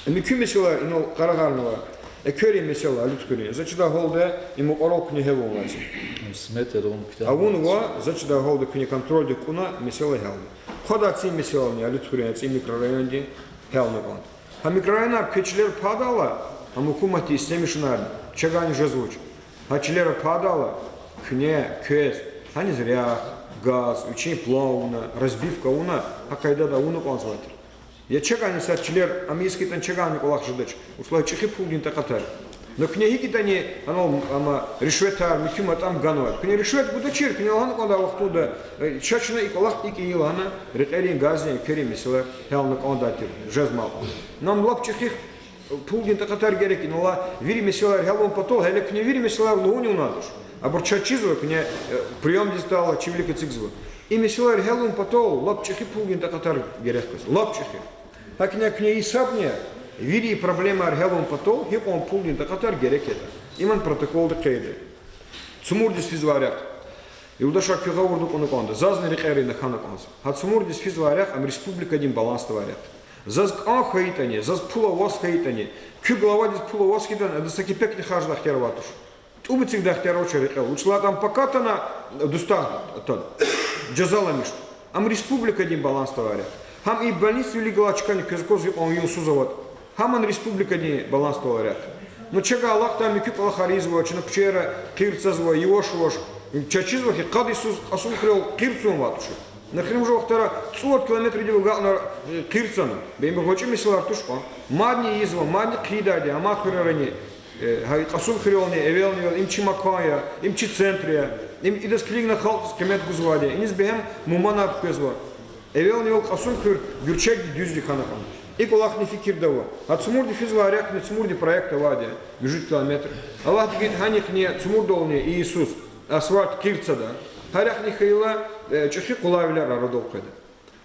Муькуь месэлаяр инал къарагъарнава, экверин месэла Алидхуьруьн. За чидай гьалда и мукьварал куьне гьялун лазим. Им смета авун куьтягь авунва, за чидай гьалда куьне контрольдик кьуна месэла гьялда. Хъвадай цӀийи месэлани Алидхуьруьн, цӀийи микрорайонди гьялна кӀанда. Гьа микрорайонар квез чилер пайдайла, гьам гьукуматди истемишунарни, чагайни жезвач. Гьа чилер пайдайла, куьне, квез, гьаниз рехъ, газ, вичин план авуна, разбивка авуна, гьа къайдада авуна кӀанзавай тир. Я чагайни са чилер, ам ийиз хьайитӀани чагайни кӀвалах жедач. Вуч лагьай чӀехи пулдин такьатар. Но куьне гьикӀ ятӀани, анал, амма, ришветар, муькуь матӀам ганвайди. Куьне ришвет гудачир, куьне лагьана кӀанда вахтунда, э, ша чна и кӀвалах икӀ ийин лагьана, рекьерин, газдин, экверин месэла гьялна кӀандай тир, жезмай. Нам лап чӀехи пулдин такьатар герек я, инал вири месэлаяр гьялун патал, гьеле куьне вири месэлаяр лугьун авуна туш. Абур чаз чизва, куьне, э, приёмдиз атайла, чи вилик эцигзава. И месэлаяр гьялун патал лап чӀехи пулдин такьатар герек къвез. Лап чӀехи. ГьакӀни куьне гьисабни, вири проблемаяр гьялун патал гьикьван пулдин такьатар герек ятӀа. Иман протоколда къейд я. Цумурдиз физвай рехъ. Юлдашар, куьн гъавурда кьуна кӀанда, зазни рекьерина хьана кӀанзава. Гьа цумурдиз физвай рехъ, ам республикадин балансда авай рехъ. Заз кӀан хьайитӀани, заз пул аваз хьайитӀани, куь главадиз пул аваз хьайитӀани, адаз са кепекни харждай ихтияр авай туш. ТӀуб эцигдай ихтияр авач рекьел. Вуч лагьайтӀа ам пакатана дустагъ атана, жазаламишда. Ам республикадин балансда авай рехъ. Гьам и больницадин вилик галай чкани квез аквазва, гьикьван юнсуз аватӀа. Гьам ам республикадин балансда авай рехъ. Ну, чагай алахъдай муькуь кӀвалахар ийизва, чна куьчейра къир цазва, яваш-яваш. Чаз чизва хьи, къад йисуз Кьасумхуьрел къир цанвай туш. Эхиримжи вахтара цӀувад километрдив агакьна, э, къир цана. Бес им гъвечӀи месэлаяр туш кьван. Мадни ийизва, мадни хъийидайди я, амай хуьрерани, э, гьа и Кьасумхуьрелни, эвелни-эвел, им чи макан я, им чи центр я, им идаз килигна халкьдиз къимет гузвайди я, иниз бегьем мугьманар хквезва. Эвелни-эвел Кьасумхуьр гуьрчегди, дуьзди хьана кьван. И кӀвалахни фикирда ава. Гьа цумурди физвай рехъни, цумурди проект авайди я, муьжуьд километр. Аллагьди гайитӀа, гьаникни цумурдални иесус асфальт къир цада. Гьа рехъни хьайила, э, чӀехи къулайвилер арадал къведа.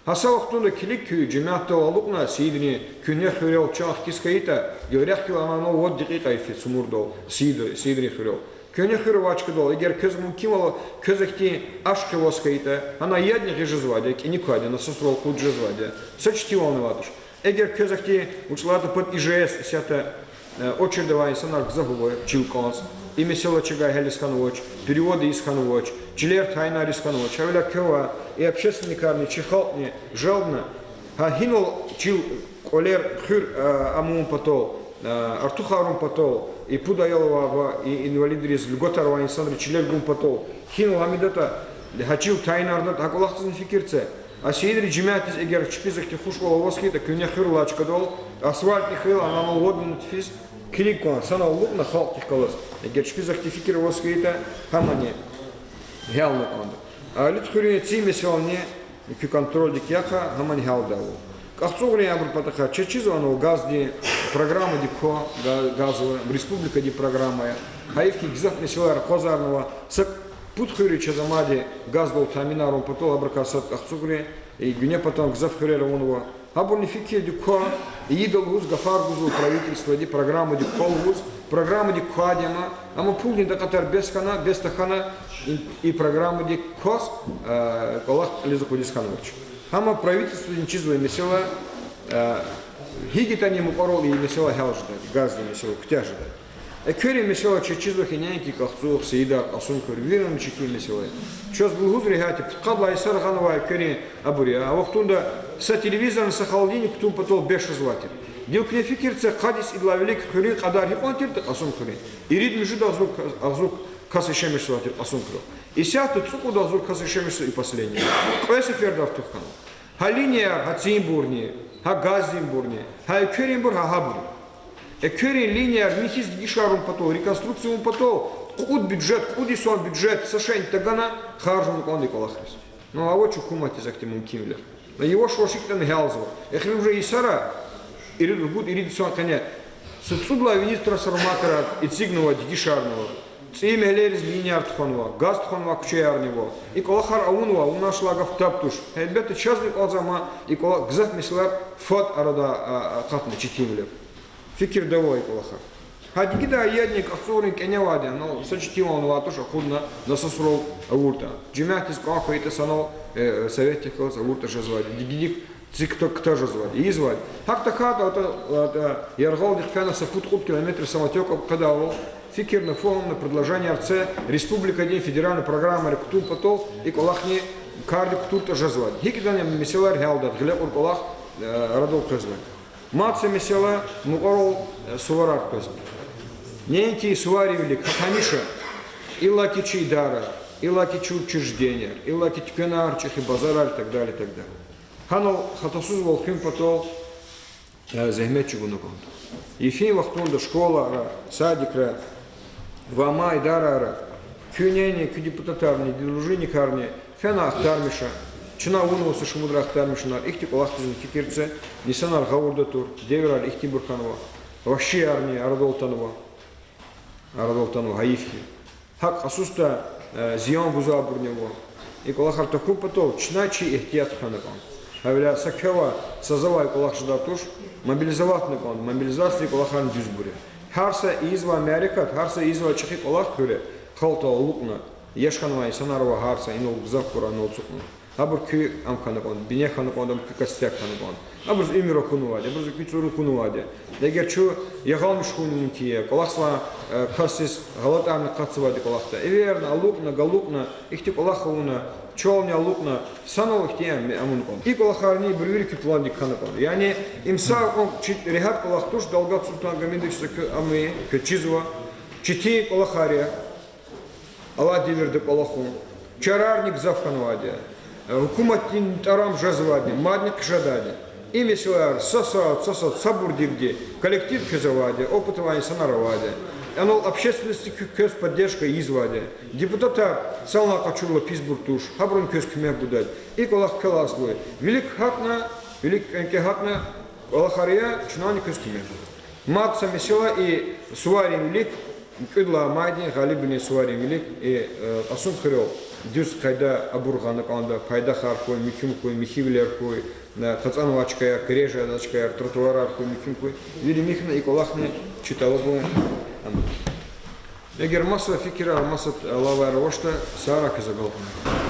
Гьа са вахтунда килиг, куь жемятдал алукьна Сиидрин, куьгьне хуьрел чан хкиз хьайитӀа, гила рехъ хьайила ана-ана вад декьикьа йифиз цумурдал Сиид-, Сиидрин хуьрел. Куьгьне хуьр авай чкадал, эгер квез мумкин вал, квез ахьтин ашкъи аваз хьайитӀа, гьана ядни гъиз жезвайди я, кӀаник квайди я, насосрал кьуд жезвайди я, са четинвални авайди туш. Эгер квез ахьтин, вуч лагьайтӀа, под ИЖС исятда, э, очередь авай инсанар гзаф ава чил кӀанз. И месэла чагай гьялиз хьанвач, перевод ийиз хьанвач, чилер тайинар ийиз хьанвач. Гьавиляй квевай и общественникарни, чи халкьни жалобна, гьа гьинал чил кӀвалер хуьр, а, амун патал, а, артухарун патал, и пуд аял авай ва и инвалидриз льготар авай инсанриз чилел гун патал, гьинал ам ийидатӀа, гьа чил тайинардатӀа, гьа кӀвалахдизни фикир це. А сейидри жемятдиз эгер чпиз ахьтин хушвал аваз хьайитӀа, куьне хуьрал чкадал, асфальтни хьайила, анал вад минут физ, килиг кван, санал алукьна халкьдихъ галаз. Эгер чпиз ахьтин фикир аваз хьайитӀа, гьамани гьялна кӀанда. Алит хуьруьн ци месэлани куь контрольдик яхъ, гьамани гьялда ава. КӀахцӀугърин абурун патахъай чаз чизва ана газдин программадик ква, га-, газовый, республикадин программа я. Гьайиф хьи, гзаф месэлаяр акъвазарнава, са пуд хуьр я чаз амайди газдал таъминарун патал, гьабурукай сад КӀахцӀугърин, и гуьне патан гзаф хуьрер авунва. Гьабурни фикирдик ква, ийида лугьуз гафар гузва правительстводи, программадик ква лугьуз, программадик квайди я, амма пулдин такьатар бес хьана, бес тахьана, и, и программадик кваз, э, кӀвалах кьилиз акъудиз хьанвач. Гьам правительстводин чизвай месэла, э, гьикӀ ятӀани мукьварал и месэла гьял жеда, газдин месэла куьтягь жеда. Экверин месэла чаз чизва хьи, неинки КӀахцӀугъ, Сейидар, Кьасумхуьр, виринни четин месэла я. Чаз лугьуз регьят я, пудкъад лагьай йисара гъанвай экверин абур я. А вахтунда са телевизорни са холодильник кутун патал бес жезвай тир. Гила куьне фикир це, къад йис идалай вилик хуьруьн кьадар гьикьван тиртӀа Кьасумхуьруьн. Ирид муьжуьд агъзур ка-, агъзур кас яшамиш жезвай тир Кьасумхуьрел. Исятда цӀукьуд агъзур кас яшамиш жезва и поселениеда. Кьве сеферда артух хьанва. Гьа линияяр, гьа цинбурни, гьа газдинбурни, гьа экверинбур, гьа гьабур. Экверин линияяр михьиз дегишарун патал, реконструкция авун патал, кьуд бюджет, кьуд йисан бюджет са шейни тагана харжун кӀанда и кӀвалахриз. Ну, авач гьукуматдиз ахьтин мумкинвилер. Ну, яваш-яваш икӀ ятӀани гьялзава. Эхиримжи йисара, ирид, ругуд, ирид йисан къене са цӀудлай виниз трансформаторар эцигнава, дегишарнава. ЦӀийи мягьлейриз линияяр тухванва, газ тухванвай куьчеярни ава. И кӀвалахар авунва, авунач лагьай гаф таб туш. Гьелбетда, чазни кӀанзава ам, и кӀвала-, гзаф месэлаяр фад арада, а, а, акъатна четинвилер. Фикирда ава и кӀвалахар. Гьа дигидай ядни КӀахцӀугърин кӀане авайди, ну, са четинвал авай туш, акъудна насосрал авуртӀа. Жемятдиз кӀан хьайитӀа санал, э, советдихъ галаз авуртӀа жезвайди. Дигидик цик кта-, кта жезвайди, ийизвайди. ГьакӀ тахьайтӀа, атӀа, атӀа, яргъалдихъ фена са пуд-кьуд километр самотёков къведайвал, фикирна, фагьумна, предложенияр це, республикадин федеральный программайра кутун патал и кӀвалахни кардик кутуртӀа жезвайди. ГьикӀ ятӀани месэлаяр гьялдайди, гъиле кьур кӀвалах, э, арадал къвезвайди. Мад са месэла мукьварал, э, суварар къвезва. Неинки суварин вилик, гьакӀ гьамиша, иллаки чи идара, иллаки чи учрежденияр, иллаки туьквенар, чӀехи базарар и так далее, и так далее. Гьанал хатасузвал хуьн патал, э, зегьмет чӀугуна кӀанда. Йифин вахтунда школайра, садикра ва амай идарайра, куьнени, куь депутатарни, дружинникарни фена ахтармиша, чна авунва са шумудра ахтармишунар, ихьтин кӀвалахдизни фикир це, инсанар гъавурда тур, девирар ихьтинбур хьанва, вагьшиярни арадал атанва, арадал атанва, гьайиф хьи. ГьакӀ къасуста, э, зиян гузвайбурни ава. И кӀвалахар тахьун патал чна чи игьтият хьана кӀанда. Гьавиляй са квевай, са завай кӀвалах жедай туш, мобилизоватьна кӀанда, мобилизациядин кӀвалахарни дуьзбур я. Гьар са ийизвай мярекат, гьар са ийизвай чӀехи кӀвалах хуьре, халкьдал алукьна, яш хьанвай инсанар ава гьар са, инал гзафбур, анал ацукьна. Абур куь ам хьана кӀанда, бине хьана кӀанда, абур куь костяк хьана кӀанда. Абуруз уьмуьр акунвайди, абуруз куь цӀуру акунвайди. Эгер чун ягъалмиш хьун мумкин я, кӀвалахзавай, э, касдиз гъалатӀарни акъатзавайди кӀвалахда. Эверна, алукьна, галукьна, ихьтин кӀвалах авуна, чални алукьна, санал ихьтин ам авуна кӀанда. И кӀвалахарни ибур вири куь пландик хьана кӀанда. Яни им са кьван чи регьят кӀвалах туш, Далгат Султан Гамидович, за куь ам, квез чизва, четин кӀвалахар я. Алай девирда кӀвалахун чарарни гзаф хьанвайди я. Гьукуматдин тӀарам жезвайди, мадни хъжедайди. И месэлаяр са сад, са сад, сабурдивди, коллектив квез авайди, опыт авай инсанар авайди. Анал общественностьди куь-, квез поддержка ийизвайди. Депутатар санлай къачурла писбур туш, гьабуруни квез куьмек гудайди. И кӀвалах квелай аслу я. Вилик гьатна, вилик кӀвенкӀве гьатна, кӀвалахар ая, чнани квез куьмек гуда. Мад са месэла и суварин вилик, кӀуьд лагьай майдин, Гъалибвилин суварин вилик, и, э, Кьасумхуьрел дуьз къайда абур гъана кӀанда, пайдахар хьуй, муькуьм хьуй, михьивилер хьуй, э, къацанвай чкаяр, кьережай жезвай чкаяр, тротуарар хьуй, муькуьм хьуй. Вири михьна, и кӀвалахни чи тӀалабун ам. Эгер маса фикирар, маса алаваяр авачтӀа, сагърай, квез агалкьунар.